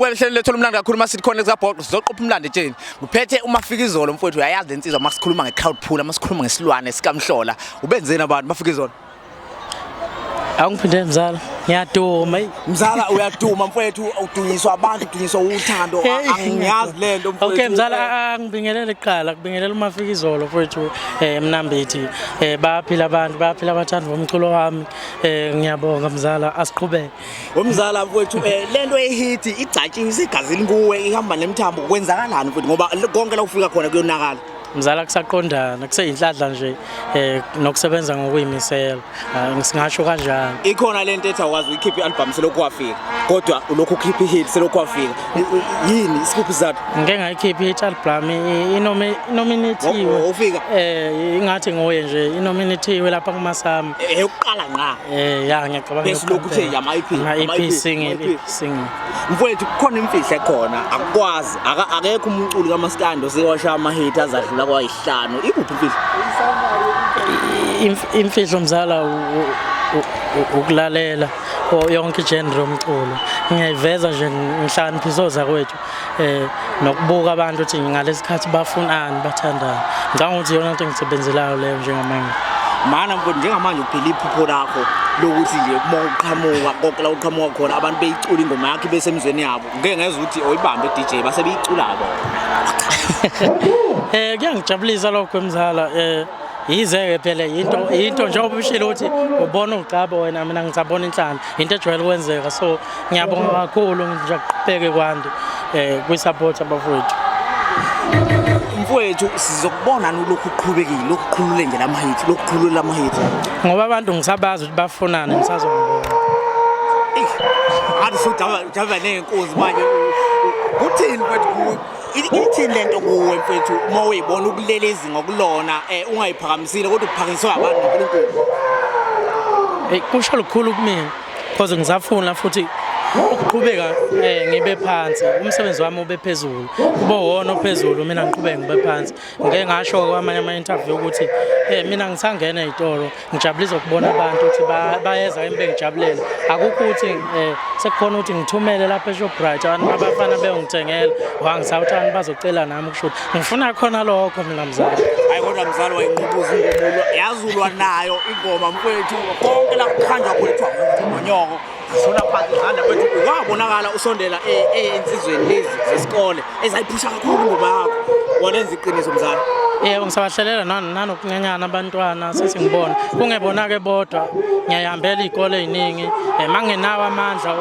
Kwelihlelo lethu lomlando kakhulu masithi khona ezikabhoqo sizoqopha umlando etsheni. Ngiphethe uMafikizolo mfowethu, uyayazi le nsizwa masikhuluma nge-crowd puller, masikhuluma ngesilwane sikamhlola. Ubenzeni abantu Mafikizolo? Awungiphinde mzala. Ngiyaduma. Eyi. Mzala, uyaduma mfowethu, udunyiswa abantu, udunyiswa uthando. Angiyazi lento mfowethu. Okay mzala, angibingelele kuqala, kubingelela uMafikizolo mfowethu, Mnambithi. Bayaphila abantu, bayaphila abathandi bomculo wami. Ngiyabonga mzala, asiqhubeke. Umzala mfowethu, lento ye-hit igcatshiwe, isegazini kuwe, ihamba nemthambo. Kwenzakalani mfowethu, ngoba konke la ufika khona kuyonakala? Mzala, kusaqondana, kuseyinhlanhla nje nokusebenza ngokuyimisela. Singasho kanjani. Ikhona lento ethi awukwazi uyikhipha i-album selokhu wafika, kodwa ulokhu ukhipha i-hit selokhu wafika. Yini isikuphi isizathu? Ngike ngayikhipha i-hit album, inominathiwe. Ufika? Ingathi nguye nje inominathiwe lapha kumasama. Eyokuqala ngqa. Ya, ngiyacabanga. Bese lokhu uthe ama-EP, ama-EP, ama-EP, single, ama-EP. Single. Mfowethu, kukhona imfihlo ekhona, akukwazi akekho umculi kamaskandi osewashaya ama-hit azadlula kwayihlanu. Ikuphi imfihlo? Imfihlo mzala, ukulalela yonke i-genre yomculo. Ngiyayiveza nje, ngihlakaniphisa ozakwethu, nokubuka abantu ukuthi ngalesikhathi bafunani, bathandani. Ngicabanga ukuthi iyona nto engisebenzelayo leyo njengamanje. Mana mfowethu, njengamanje uphila iphupho lakho lokuthi nje uma uqhamuka konke la uqhamuka khona abantu beyicula ingoma yakho ibe semizweni yabo. Ngeke ngezwe ukuthi oyibambe DJ base beyicula bona. Kuyangijabulisa lokho mzala. Yize-ke phela into njengoba ushilo ukuthi ubona ugcabo wena, mina ngisabona inhlanhla, into ejwayele ukwenzeka. So ngiyabonga kakhulu, nje kuqhubeke kwande kwi-support abafowethu. Mfowethu, sizokubona lokhu uqhubekile, lokhu uqhulule nje lama-hit, lokhu uqhulule lama-hit. Ngoba abantu ngisabazi ukuthi bafunani, ngisazongibona. Ngathi sujava ney'nkunzi manje. Kuthini mfowethu kuwe? Ithini lento kuwe mfowethu uma uyibona ukulela izinga okulona, ungayiphakamisile kodwa uphakanyiswe abantu noNkulunkulu? Hey, kusho lukhulu kumina because ngisafuna futhi ukuqhubeka, ngibe phansi, umsebenzi wami ube phezulu, kube wona ophezulu, mina ngiqhubeke ngibe phansi. Ngike ngasho kwamanye ama-interview ukuthi mina ngisangena ey'tolo, ngijabulisa ukubona abantu ukuthi bayeza kimi bengijabulela. Akukho ukuthi sekukhona ukuthi ngithumele lapha eShoprite abantu abafana beyongithengela, wangisawuthi abantu bazocela nami ukushuthi ngifuna khona lokho mina mzala. Hayi kodwa mzala, wayinqubuza ingoma, yazulwa nayo ingoma mfowethu, konke la kuhanjwa khona kuthiwa ngonyoko shona phansi izandla mfowethu. Wabonakala usondela ey'nsizweni lezi zesikole ezayiphusha kakhulu ingoma yakho, walenza iqiniso mzala. Yebo, ngisabahlelela nanokuncenyana abantwana, sesingibona kungebona-ke bodwa, ngiyayihambela iy'kole ey'ningi. Uma ngingenawo amandla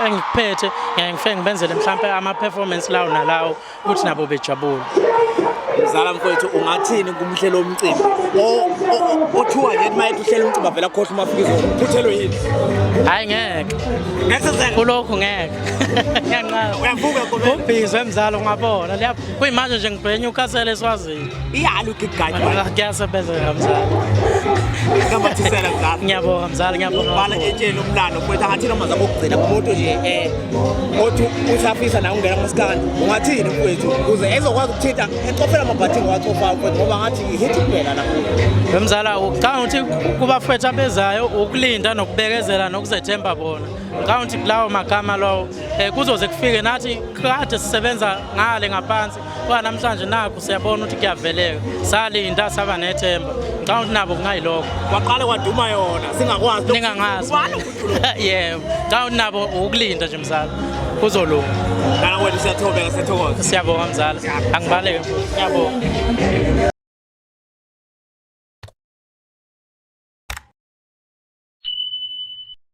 engikuphethe, ngiyaye ngifike ngibenzele mhlampe ama-performance lawo nalawo ukuthi nabo bejabule. Mzala mfowethu, ungathini kumhlelo womcimbi othiwa nje uma ethi uhlela umcimbi avela khohlwa uMafikizolo, uphuthelwe yini? Hhayi ngeke. Ngeke. Kulokhu ngeke, ngiyanqaba. Uyavuka Gobela. Ubhizi emzala, ungabona. Kuyimanje nje ngibheke eNewcastle eSwazini. Iyalo igigadi. Kuyasebenzeka mzala. Ngambathisela mzala. Ngiyabonga mzala, ngiyabonga Bala kakhulu. Etsheni umlando mfowethu, angathini amazwi okugcina kumuntu nje othi usafisa nawe ungena kumaskandi? Ungathini mfowethu ukuze ezokwazi ukuthinta ecofela amabhathini wacofayo mfowethu, ngoba ngathi i-hit kuphela la? Mzala, ucabanga ukuthi kubafethu abezayo ukulinda nokubekezela nokuzethemba bona. Ngicabanga ukuthi kulawo magama lawo, kuzoze kufike. Nathi kade sisebenza ngale ngaphansi, kodwa namhlanje nakho siyabona ukuthi kuyaveleka. Salinda, saba nethemba. Ngicabanga ukuthi nabo kungayilokho. Kwaqale kwaduma yona singakwazi. Ningangazi. Ubani umuntu lo? Yebo, ngicabanga ukuthi nabo ukulinda nje mzala, kuzolunga. Ngana wethu, siyathobeka, siyathokoza. Siyabonga mzala, angibaleke, ngiyabonga.